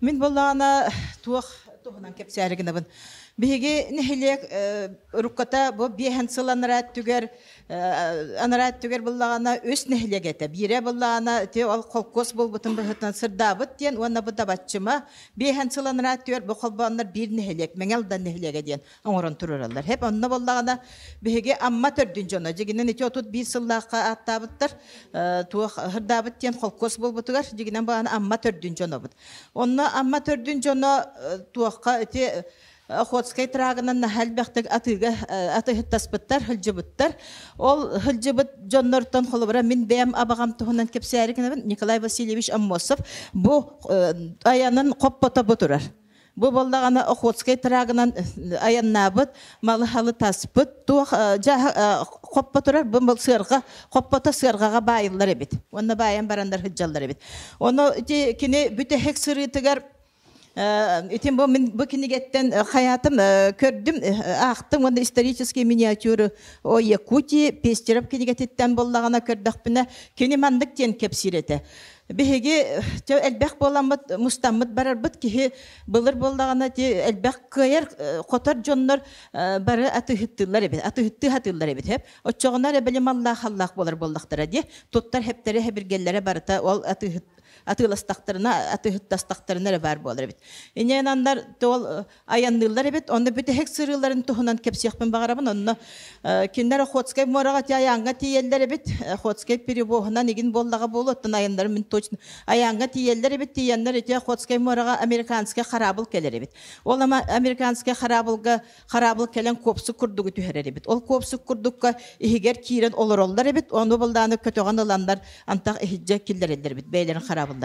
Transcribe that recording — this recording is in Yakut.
Мин буоллаҕына туох туһунан кэпсээри гынабын. Биһиги нэһилиэк урукката бу биэһэн сыл анараа өттүгэр анараа өттүгэр буллаҕына үс нэһилиэк этэ. Биирэ буллаҕына ити ол холкуос буолбутун быһыытынан Сырдаабыт диэн уонна бу Дабаччыма биэһэн сыл анараа өттүгэр бу холбооннор биир нэһилиэк Мэҥэ Алдан нэһилиэгэ диэн оҥорон туруораллар. Хэп онно буоллаҕына биһиги Амма төрдүн дьоно дьигинэн ити 31 сыллаахха ааттаабыттар туох Сырдаабыт диэн холкуос буолбутугар дьигинэн буолан Амма төрдүн дьонобут. Онно Амма төрдүн дьоно туохха ити Охотскай трагынан наһаа элбэхтик атыыга атыыһыттаспыттар, сылдьыбыттар. Ол сылдьыбыт дьоннортон холобура мин бэйэм абаҕам туһунан кэпсээри гынабын Николай Васильевич Аммосов бу айанын хоппото бу турар. Бу буоллаҕына Охотскай трагынан айаннаабыт, малы-халы таспыт, туох хоппо турар, бу сыарҕа хоппото сыарҕаҕа баайыллар эбит. Уонна баайан бараннар сылдьаллар эбит. Ону ити кини бүтэһик сырыытыгар Итин бу мин бу кинигэттэн хайаатым көрдүм, аахтым уонна исторические миниатюры о Якутии Пестеров кинигэтиттэн буоллаҕына көрдөхпүнэ, кини маннык диэн кэпсиир этэ. Биһиги элбэх буоламмыт, мустаммыт барарбыт киһи былыр буоллаҕына ти элбэх кыайар хотор дьоннор бары атыыһыттыыллар эбит, атыыһыттыы сатыыллар эбит. Оччоҕуна эрэ били маллаах халлаах буолар буоллахтара дии. Туттар хэптэрэ хэбиргэллэрэ барыта ол атыыһыт атыыластахтарына атыыһыттастахтарына эрэ баар буолар эбит. Инньэ ол айанныыллар эбит. Онно бүтэһик сырыыларын туһунан кэпсиэхпин баҕарабын. Онно кинилэр Охотскай муораҕа айааҥҥа тиийэллэр эбит. Охотскай перевоһунан игин буоллаҕа буолуо. Оттон айаннарын мин точно айааҥҥа тиийэллэр эбит. Тиийэннэр ити Охотскай муораҕа американскай хараабыл кэлэр эбит. Ол ама американскай хараабылга хараабыл кэлэн куопсук курдугу түһэрэр эбит. Ол куопсук курдукка иһигэр киирэн олороллор эбит. Ону былдааны көтөҕөн ыланнар антах иһирдьэ киллэрэллэр эбит бэйэлэрин хараабылларыгар.